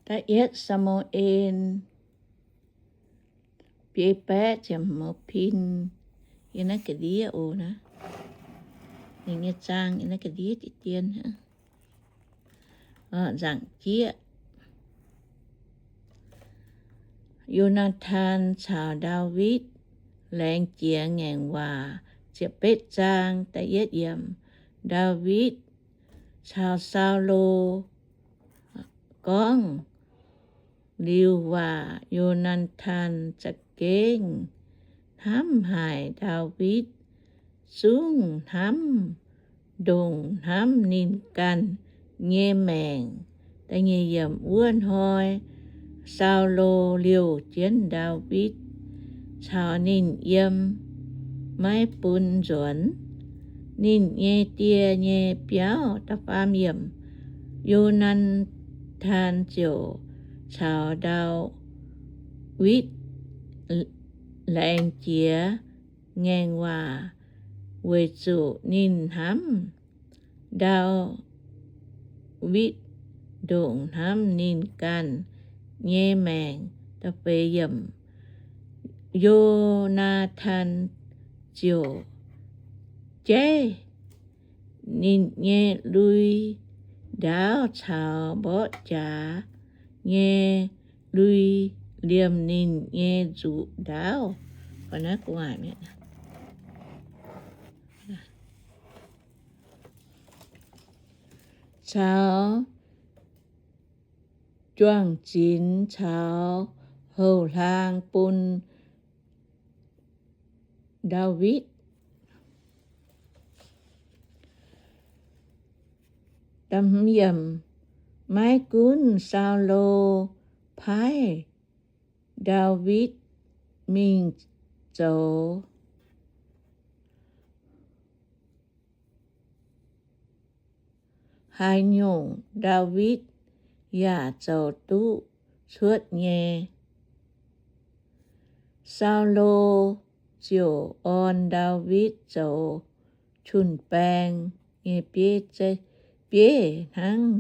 Da'yietv Saa^mu^en biei baeqv ziepc hmz pin. Yie naaiv ga'ndiev oc naaiv. Ninh nyei zaang yie naaiv ga'ndiev diex dien. Nzaangc jieqv. Yo^naa^tan caux Ndaawitv laengz jiex ngaengc waac. Ziepc betv zaang, da'yietv yiemc. Ndaawitv caux Saulo gorngv liuz waac, Yo^naa^tan za'gengh hnamv haic Ndaawitv, zungv hnamv ndongc hnamv ninh ganh nyei maengc. Wuov hnoi Saulo liouh jienv Ndaawitv caux ninh yiem, maiv bun nzuonx ninh nyei die nyei biauv. Da'faam yiemc. Yo^naa^tan ziouc caux Ndaawitv laengz jiex ngaengc waac, weic zuqc ninh hnamv Ndaawitv ndongc hnamv ninh ganh nyei maengc. Da'feix yiemc. Yo^naa^tan ziouc jaiv ninh nyei lui-ndaauv caux mborqv jaax nyei lui liemh ninh nyei nzuqc ndaauv, caux juang-zinx caux houh hlaang bun Ndaawitv. Maiv gunv Saulo paaiv Ndaawitv mingh zoux haaix nyungc, Ndaawitv yaac zoux duqv cuotv nyei. Saulo ziouc orn Ndaawitv zoux jun-baeng nyei bieiv hnangv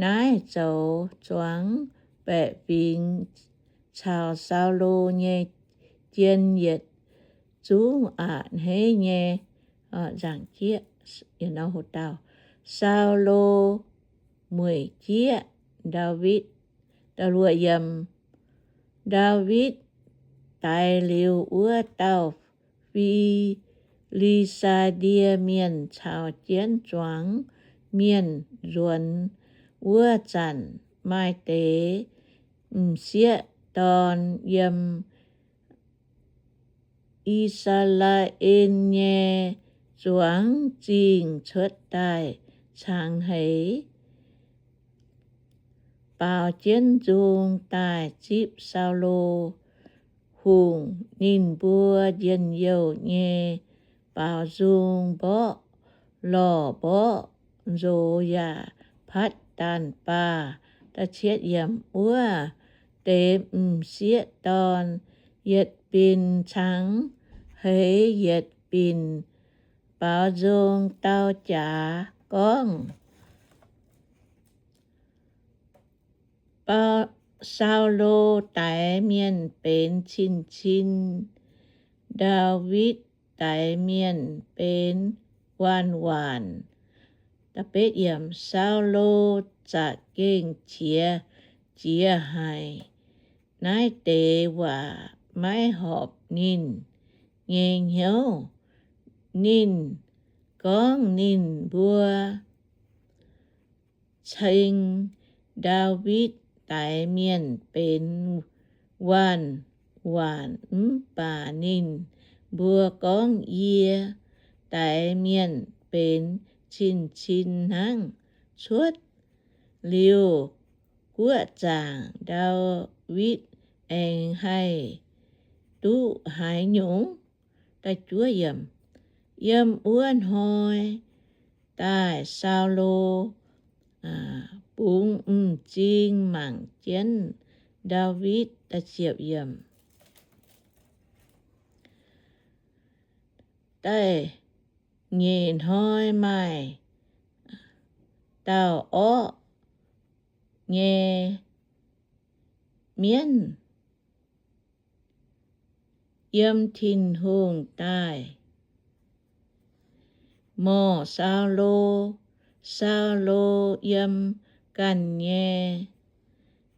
naaiv zoux zuangx baeqc fingx caux Saulo nyei jien yietc zungv a'hneiv nyei. Saulo mueic jieqv Ndaawitv. Ndaawitv daix liuz wuov dauh Fi^li^saa^die Mienh caux jienv zuangx mienh nzuonx. Wuov zanc maaih deix m'sieqv dorn yiem I^saa^laa^en nyei zuangx zingh cuotv daaih cangx heix, baaux jienv nzung daaih zipv Saulo Hungh. Ninh mbuo njien-youh nyei baaux nzung mborqv lorh mborqv nzox yaac patv daanh baah. Wuov deix m'sieqv dorn yietc binc cangx heix yietc binc baaux nzung dau jaax gorngv, Saulo daix mienh benx cin-cin, Ndaawitv daix mienh benx waanc-waanc. Saulo za'gengh qiex jiez haic. Naaiv deix waac maiv horpc ninh nyei hnyouv. Ninh gorngv ninh mbuo ceng Ndaawitv daix mienh benx waanc-waanc, mv baac ninh mbuo gorngv, Yie daix mienh benx cin-cin hnangv. Cuotv liuz guoqv zaangc Ndaawitv aengx haih duqv haaix nyungc? Yiem wuov hnoi daaih, Saulo bungx m'zing mangc jienv Ndaawitv. Da'nyeic hnoi maaih dauh orqv nyei mienv yiem Tin-Hungh daaih morh Saulo. Saulo yiem ganh nyei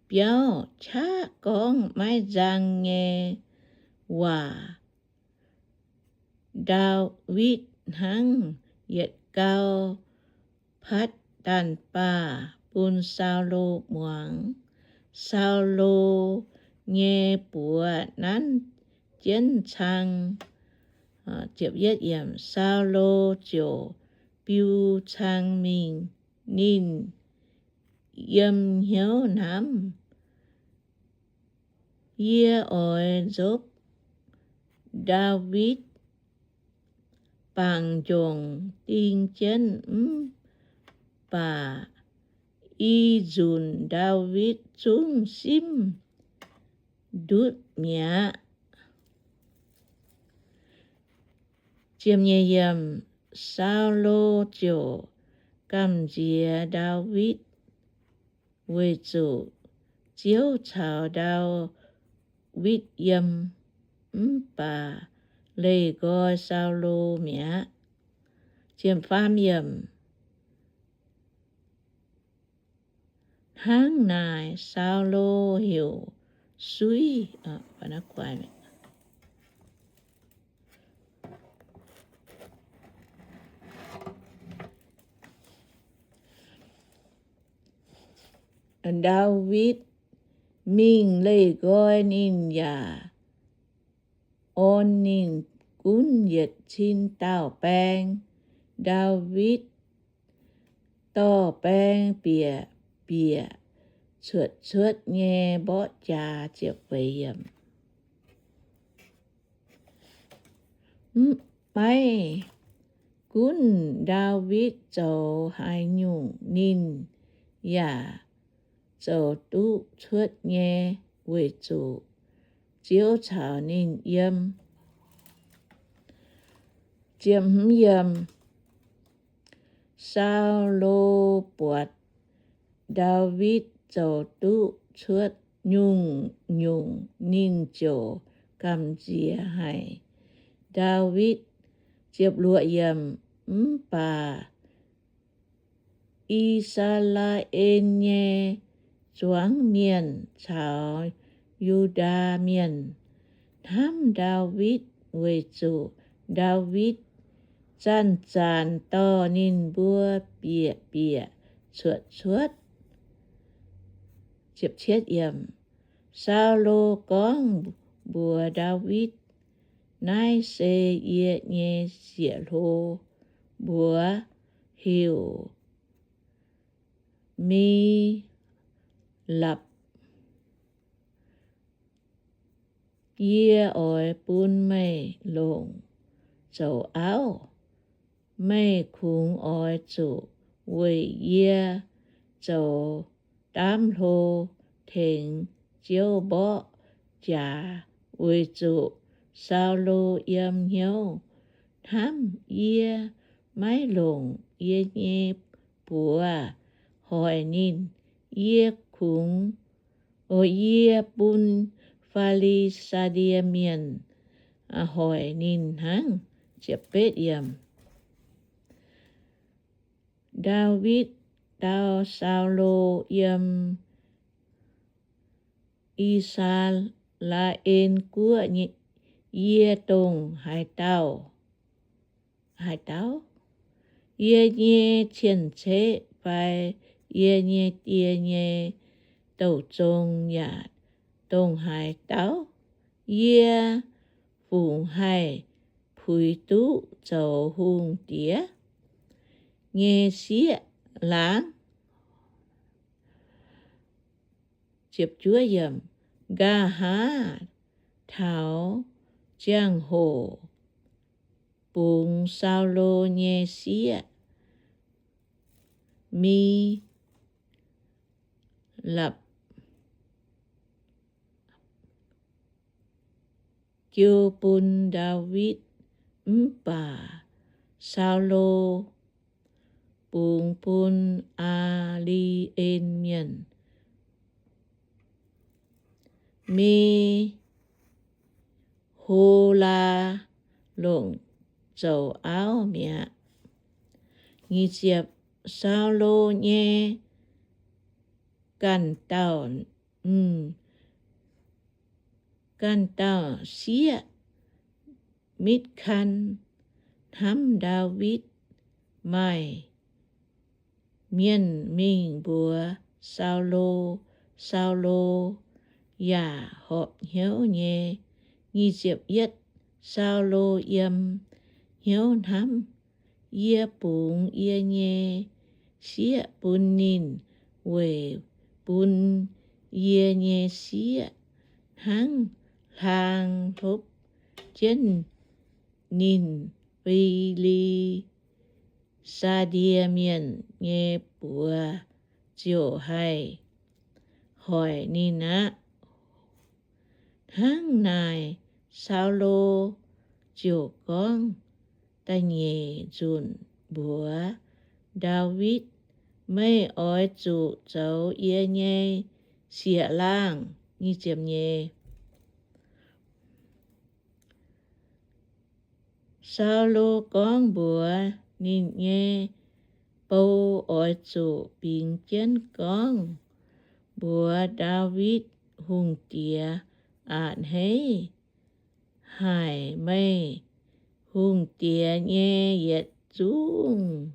biauv qaqv gorngv maiv nzang nyei waac. Ndaawitv hnangv yietc gau patv daanh baah bun Saulo muangx. Saulo nyei buoz nanv jienv cang. Saulo ziouc biu cang mingh. Ninh yiem hnyouv hnamv, Yie oix nzopv Ndaawitv bangc njongc ding jienv, mv baac ih nzunc Ndaawitv zungv simv ndutv mi'aqv. Saulo ziouc gamh nziex Ndaawitv, weic zuqc Ziouv caux Ndaawitv yiem, mv baac leih nqoi Saulo mi'aqv. Hnangv naaic Saulo heuc suiv Ndaawitv mingh leih nqoi ninh yaac orn ninh gunv yietc cin dauh baeng. Ndaawitv dorh baeng bieqc bieqc cuotv cuotv nyei mborqv jaax. Maiv gunv Ndaawitv zoux haaix nyungc, ninh yaac zoux duqv cuotv nyei, weic zuqc Ziouv caux ninh yiem. Saulo buatc Ndaawitv zoux duqv cuotv nyungc-nyungc, ninh ziouc gamh nziex haic Ndaawitv. Mv baac I^saa^laa^en nyei zuangx mienh caux Yu^ndaa Mienh hnamv Ndaawitv, weic zuqc Ndaawitv zanc-zanc dorh ninh mbuo bieqc bieqc cuotv cuotv. Saulo gorngv mbuox Ndaawitv, Naaiv se yie nyei sieqv-hlo, mbuox heuc Mi^lapc. Yie oix bun meih longc zoux auv. Meih kungx oix zuqc weic yie zoux daamv hlo tengx Ziouv mborqv jaax, weic zuqc Saulo yiem hnyouv hnamv, Yie maiv longc yie nyei buoz hoic ninh. Yie kungx, yie bun Fi^li^saa^die Mienh hoic ninh hnangv. Ndaawitv dau Saulo, Yiem I^saa^laa^en Guoqv yie dongh haaix dauh, haaix dauh? Yie nyei cien-ceqv fai yie nyei die nyei douh zong yaac dongh haaix dauh? Yie fungc haih puix duqv zoux hungh diex nyei sieqv laangz? Nqa'haav taux ziangh hoc bungx Saulo nyei sieqv, Mi^lapc jiu bun Ndaawitv, mv baac Saulo bungx bun Aa^li^en Mienh. Me- Holaa longc zoux auv mi'aqv. Nyic ziepc, Saulo nyei ganh dauh, ganh dauh sieqv Mitv^kan hnamv Ndaawitv, maaih mienh mingh mbuox Saulo, Saulo yaac horpc hnyouv nyei. Nyic ziepc yietv, Saulo yiem hnyouv hnamv, Yie bungx yie nyei sieqv bun ninh weic bun yie nyei sieqv hnangv hlaang hlopv jienv ninh. Fi^li^saa^die Mienh nyei buoz ziouc haih hoic ninh aqv. Hnangv naaic, Saulo ziouc gorngv da'nyeic nzunc mbuox Ndaawitv, Meih oix zuqc zoux yie nyei sieqv-laangh. Saulo gorngv mbuox ninh nyei bou, Oix zuqc bingx jienv gorngv mbuox Ndaawitv Hungh Diex, A'hneiv haic meih hungh diex nyei yietc zungv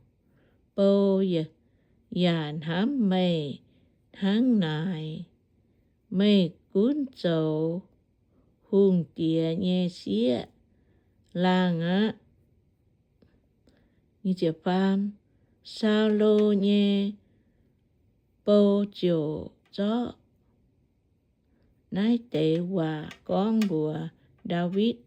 bou yaac hnamv meih hnangv naaic. Meih gunv zoux hungh diex nyei sieqv-laangh aqv. Saulo nyei bou ziouc zorqv naaiv deix waac gorngv mbuox Ndaawitv.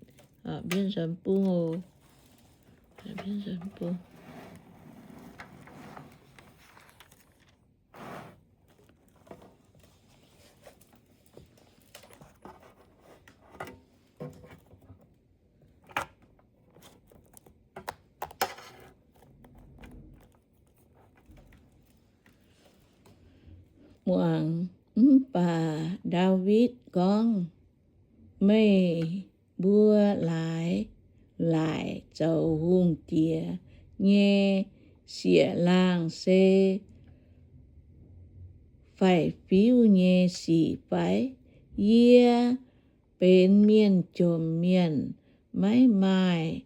Muangx. Mv baac Ndaawitv gorngv, Meih mbuo laaix laaic zoux hungh diex nyei sieqv-laangh se faix-fiuv nyei sic fai? Yie benx mienh jomc mienh, maiv maaih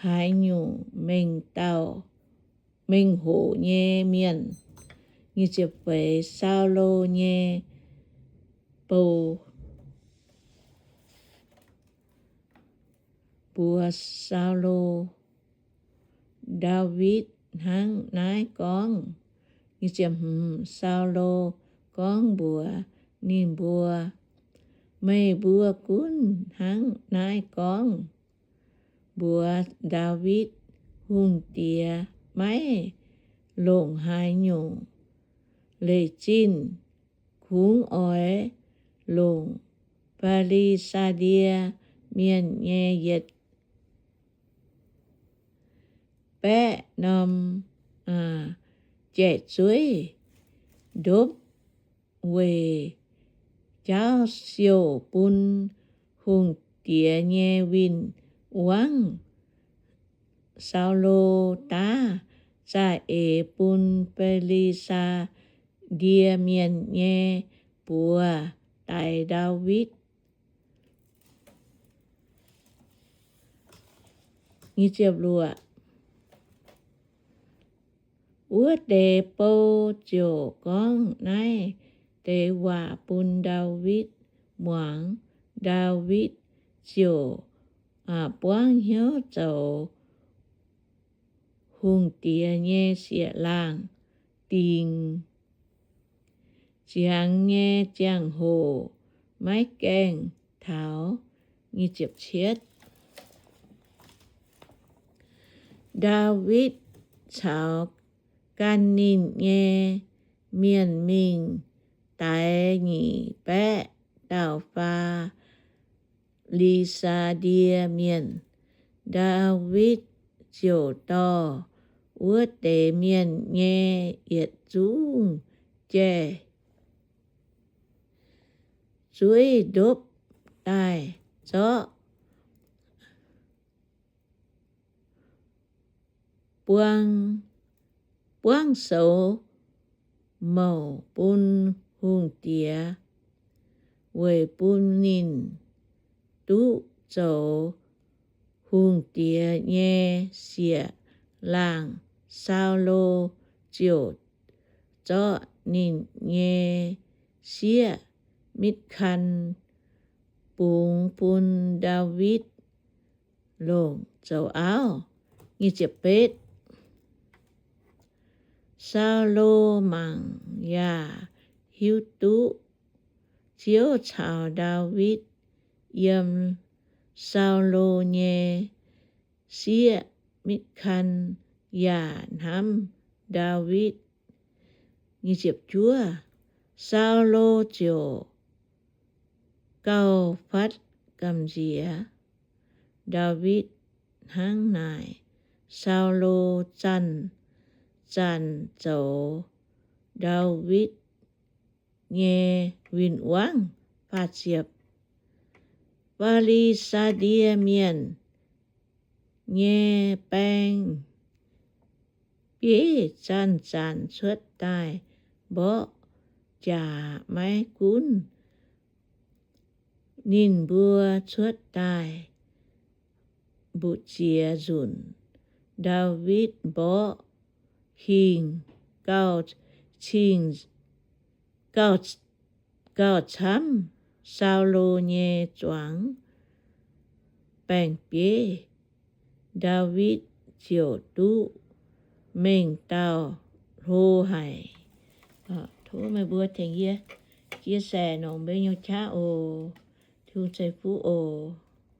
haaix nyungc mengh dauh, mengh hoc nyei mienh. Saulo nyei bou mbuox Saulo, Ndaawitv hnangv naaiv gorngv. Saulo gorngv mbuox ninh mbuo, Meih mbuo gunv hnangv naaiv gorngv mbuox Ndaawitv, Hungh diex maiv longc haaix nyungc leiz-zinh, kungx oix longc Fi^li^saa^die Mienh nyei yietc baeqv norm jai-zueiv ndopv weic jaauv siouc bun hungh diex nyei win-wangv. Saulo daav za'eix bun Fi^li^saa^die Mienh nyei buoz daix Ndaawitv. Wuov deix bou ziouc gorngv naaiv deix waac bun Ndaawitv muangx. Ndaawitv ziouc buangv hnyouv zoux hungh diex nyei sieqv-laangh dingc ziangx nyei ziangh hoc maiv gaengh taux. Ndaawitv caux gan ninh nyei mienh mingh daix nyic baeqv dauh Fi^li^saa^die Mienh. Ndaawitv ziouc dorh wuov deix mienh nyei yietc zungv jai zueiv ndopv daaih zorqv, buang, buangv soux mouc bun hungh diex, weic bun ninh duqv zoux hungh diex nyei sieqv-laangh. Saulo ziouc zorqv ninh nyei sieqv Mitv^kan bungx bun Ndaawitv longc zoux auv. Saulo mangc yaac hiuv duqv Ziouv caux Ndaawitv yiem Saulo nyei sieqv Mitv^kan yaac hnamv Ndaawitv. Saulo ziouc gauh fatv gamh nziex Ndaawitv hnangv naaic. Saulo zanc-zanc zoux Ndaawitv nyei win-wangv. Fi^li^saa^die Mienh nyei baeng-bieiv zanc-zanc cuotv daaih mborqv jaax. Maiv gunv ninh mbuo cuotv daaih mbu'ziex nzunc, Ndaawitv mborqv hingh gauh cing, gauh, gauh camv Saulo nyei zuangx baeng-bieiv. Ndaawitv ziouc duqv mengh dauh hlo haic. Tov meih mbuo tengx yie chia sẻ nongx mbuo nyei qaqv oc. Tungx ceix fuqv oc.